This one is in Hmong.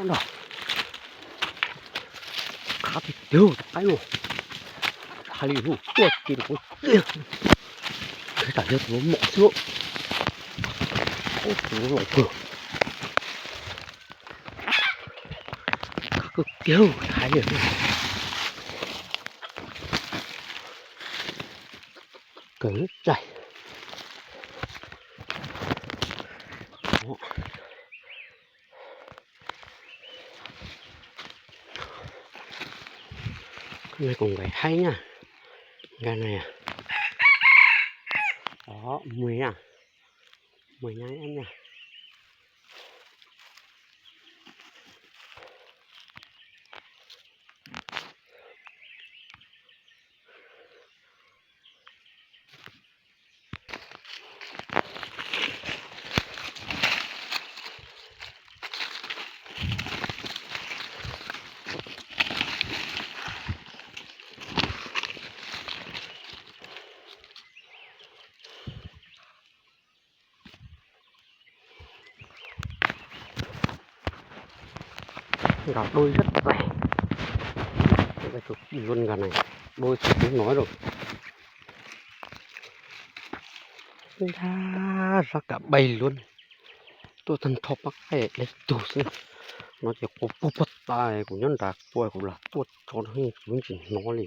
Nrog qab tiag tiag tus qaib no, hais li hu tuaj ces kuv tiag, tam yog tus mom xwb, tus los pw, qab kawg kiag hais li kawg tsaig. Kuv nqaim haib nyaj, nqaim na, o, mus nyaj, mus nyaj nyaj. Nkag dua zab txais, tus luaj nkag na, dua tsis tub no lawm. Ntag, zab kam npaim luaj, tuaj tag nrho pab qaib deb tug xwb. No ces quas puag puag ta, kuv nyob nram quas kuv lam tuaj tso kuv tsis hnov li.